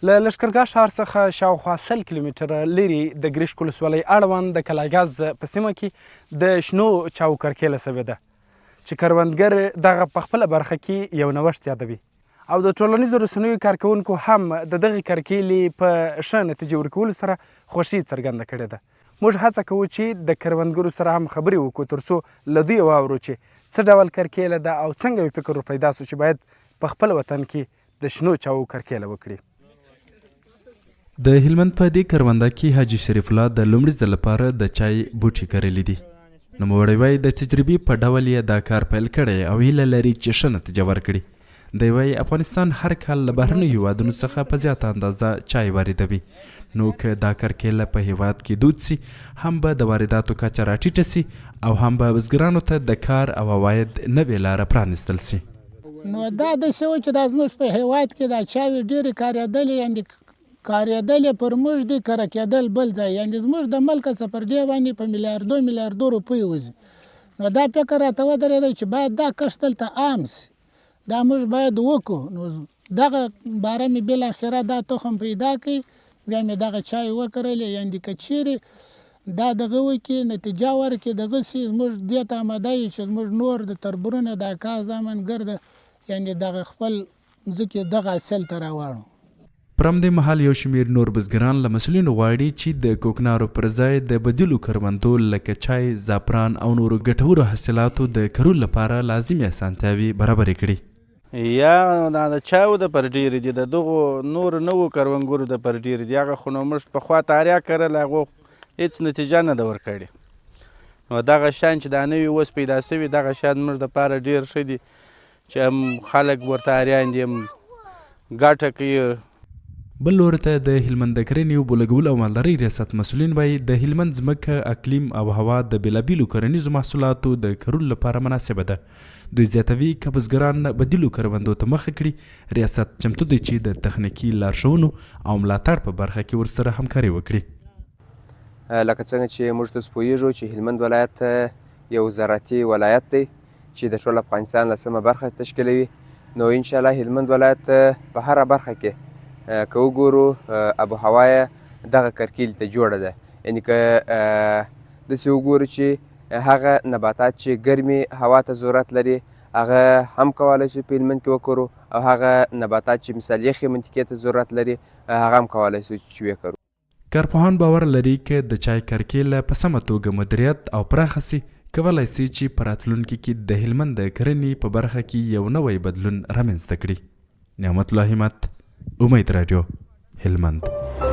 له لښکرګاه ښار څخه شاوخوا 100 کیلومتره لرې د ګرشک ولسوالۍ اړوند د کلاګاز په سیمه کې د شنو چاو کرکیله شوې ده چې کروندګر دغه په خپله برخه کې یو نوښت یادوي او د ټولنیزو رسنیو کارکوونکو هم د دغې کرکیلې په ښه نتیجې ورکولو سره خوښي څرګنده کړې ده. موږ هڅه کوو چې د کروندګرو سره هم خبرې وکړو ترڅو له دوی واورو چې څه ډول کرکیله ده او څنګه یې فکر ور پیدا شو چې باید په خپل وطن کې د شنو چاوو کرکیله وکړي. د هلمند په دې کرونده کې حاجي شریف الله د لومړي ځل لپاره د چای بوټي کرلي دي. نوموړی وايي، د تجربې په ډول یې دا کار پیل کړی او هیله لري چې ښه نتیجه ورکړي. دی وايي، افغانستان هر کال له بهرنیو هېوادونو څخه په زیاته اندازه چای واردوي، نو که دا کرکیله په هېواد کې دود شي، هم به د وارداتو کچه راټیټه شي او هم به بزګرانو ته د کار او عواید نوې لاره پرانیستل شي. نو دا داسې وه چې دا زموږ په هېواد کې دا چاوې ډېرې کارېدلې، یعنې کارېدل یې پر موږ دي، کره کېدل بل ځای، یعنې زموږ د ملکه څه پر دې باندې په میلیاردو میلیاردو روپۍ وځي. نو دا فکر راته ودرېده چې باید دا کښت دلته عام شي، دا موږ باید وکړو. نو دغه باره مې بالاخره دا تخم پیدا کړ، بیا مې دغه چای وکرلې، یعنې که چیرې دا دغه وکړي، نتیجه ورکړي، دغسې موږ دې ته اماده یو چې موږ نور د تربرونه د اکا زامن ګرده یعنې دغه خپل مځکې دغه حاصل ته راواړو. پر همدې مهال یو شمېر نور بزګران له مسؤلینو غواړي چې د کوکنارو پر ځای د بدیلو کروندو لکه چای، زعفران او نورو ګټورو حاصلاتو د کرلو لپاره لازمې اسانتیاوې برابرې کړي. یا دا د چایو د پر ډېرې دي، د دغو نورو نوو کرونګرو د پر ډېرې دي. هغه خو نو موږ پخوا تاریا کرل، هغو هېڅ نتیجه نه ده ورکړې. نو دغه شیان چې دا نوي اوس پیدا شوي، دغه شیان زموږ دپاره ډېر ښه دي چې هم خلک ورته اریان دي، هم ګټه کوي. بل لوري ته د هلمند د کرنې، اوبو لګولو او مالدارۍ ریاست مسؤلین وايي، د هلمند ځمکه، اقلیم او هوا د بېلابېلو کرنیزو محصولاتو د کرلو لپاره مناسبه ده. دوی زیاتوي، که بزګران بدیلو کروندو ته مخه کړي، ریاست چمتو دی چې د تخنیکي لارښوونو او ملاتړ په برخه کې ورسره همکاري وکړي. لکه څنګه چې موږ تاسو پوهیږو چې هلمند ولایت یو زراعتي ولایت دی چې د ټول افغانستان لسمه برخه تشکیلوي، نو ان شاء الله هلمند ولایت په هره برخه کې که وګورو اب هوا یې دغه کرکیلې ته جوړه ده، یعنی که داسې وګورو چې هغه نباتات چې ګرمې هوا ته ضرورت لري هغه هم کولای شو په هلمند کې وکرو، او هغه نباتات چې مثال یخې منطقې ته ضرورت لري هغه هم کولای شو چې وکرو. کارپوهان باور لري که د چای کرکیله په سمه توګه مدیریت او پراخه سي، کولای سي چي په راتلونکي کي د هلمند د کرني په برخه کي یو نوی بدلون رامنځته کړي. نعمت الله همت، امید راډیو، هلمند.